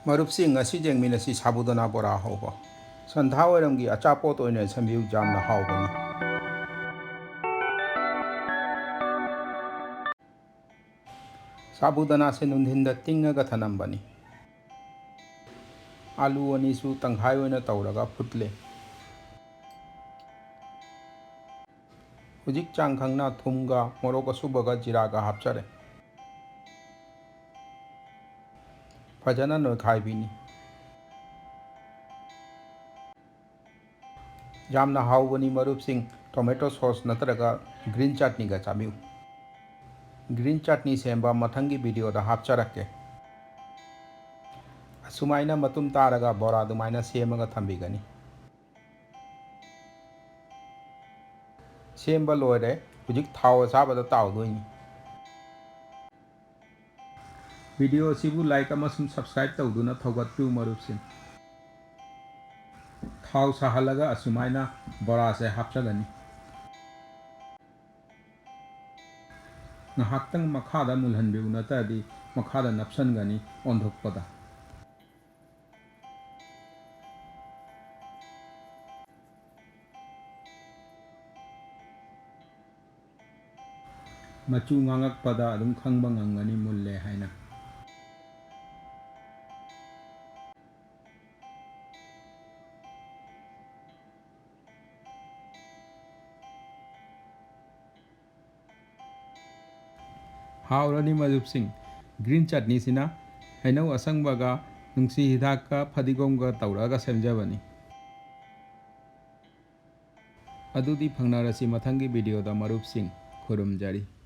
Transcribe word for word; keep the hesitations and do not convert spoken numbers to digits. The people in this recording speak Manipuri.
ꯃꯔꯨꯞꯁꯤꯡ, ꯉꯁꯤ ꯌꯦꯡꯃꯤꯟꯅꯁꯤ ꯁꯥꯕꯨꯗꯥꯅꯥ ꯕꯣꯔꯥ ꯍꯧꯕ꯫ ꯁꯟꯙꯥ ꯋꯥꯏꯔꯝꯒꯤ ꯑꯆꯥꯄꯣꯠ ꯑꯣꯏꯅ ꯁꯦꯝꯕꯤꯌꯨ, ꯌꯥꯝꯅ ꯍꯥꯎꯕꯅꯤ꯫ ꯁꯥꯕꯨꯗꯥꯅꯥꯁꯦ ꯅꯨꯡꯊꯤꯟꯗ ꯇꯤꯡꯉꯒ ꯊꯅꯝꯕꯅꯤ꯫ ꯑꯥꯂꯨ ꯑꯅꯤꯁꯨ ꯇꯪꯈꯥꯏ ꯑꯣꯏꯅ ꯇꯧꯔꯒ ꯐꯨꯠꯂꯦ꯫ ꯍꯧꯖꯤꯛ ꯆꯥꯡ ꯈꯪꯅ ꯊꯨꯝꯒ ꯃꯣꯔꯣꯛ ꯑꯁꯨꯕꯒ ꯖꯤꯔꯥꯒ ꯍꯥꯞꯆꯔꯦ꯫ ꯐꯖꯅ ꯅꯣꯏꯈꯥꯏꯕꯤꯅꯤ꯫ ꯌꯥꯝꯅ ꯍꯥꯎꯕꯅꯤ ꯃꯔꯨꯞꯁꯤꯡ, tomato sauce ꯅꯠꯇ꯭ꯔꯒ green ꯆꯠꯅꯤꯒ ꯆꯥꯕꯤꯌꯨ꯫ Green ꯆꯠꯅꯤ ꯁꯦꯝꯕ ꯃꯊꯪꯒꯤ video ꯗ ꯍꯥꯞꯆꯔꯛꯀꯦ꯫ ꯑꯁꯨꯃꯥꯏꯅ ꯃꯇꯨꯝ ꯇꯥꯔꯒ ꯕꯣꯔꯥ ꯑꯗꯨꯃꯥꯏꯅ ꯁꯦꯝꯃꯒ ꯊꯝꯕꯤꯒꯅꯤ꯫ ꯁꯦꯝꯕ ꯂꯣꯏꯔꯦ꯫ ꯍꯧꯖꯤꯛ ꯊꯥꯎ ꯑꯁꯥꯕꯗ ꯇꯥꯎꯗꯣꯏꯅꯤ꯫ Video ꯑꯁꯤꯕꯨ like ꯑꯃꯁꯨꯡ subscribe ꯇꯧꯗꯨꯅ ꯊꯧꯒꯠꯄꯤꯌꯨ ꯃꯔꯨꯞꯁꯤꯡ꯫ ꯊꯥꯎ ꯁꯥꯍꯜꯂꯒ ꯑꯁꯨꯃꯥꯏꯅ ꯕꯣꯔꯥꯁꯦ ꯍꯥꯞꯆꯒꯅꯤ꯫ ꯉꯥꯏꯍꯥꯛꯇꯪ ꯃꯈꯥꯗ ꯃꯨꯜꯍꯟꯕꯤꯌꯨ, ꯅꯠꯇ꯭ꯔꯗꯤ ꯃꯈꯥꯗ ꯅꯞꯁꯟꯒꯅꯤ ꯑꯣꯟꯊꯣꯛꯄꯗ꯫ ꯃꯆꯨ ꯉꯥꯡꯉꯛꯄꯗ ꯑꯗꯨꯝ ꯈꯪꯕ ꯉꯝꯒꯅꯤ ꯃꯨꯜꯂꯦ ꯍꯥꯏꯅ꯫ ꯍꯥꯎꯔꯅꯤ ꯃꯔꯨꯞꯁꯤꯡ꯫ Green ꯆꯠꯅꯤꯁꯤꯅ ꯍꯩꯅꯧ ꯑꯁꯪꯕꯒ ꯅꯨꯡꯁꯤ ꯍꯤꯗꯥꯛꯀ ꯐꯗꯤꯒꯣꯝꯒ ꯇꯧꯔꯒ ꯁꯦꯝꯖꯕꯅꯤ꯫ ꯑꯗꯨꯗꯤ ꯐꯪꯅꯔꯁꯤ ꯃꯊꯪꯒꯤ video ꯗ ꯃꯔꯨꯞꯁꯤꯡ꯫ ꯈꯨꯔꯨꯝꯖꯔꯤ꯫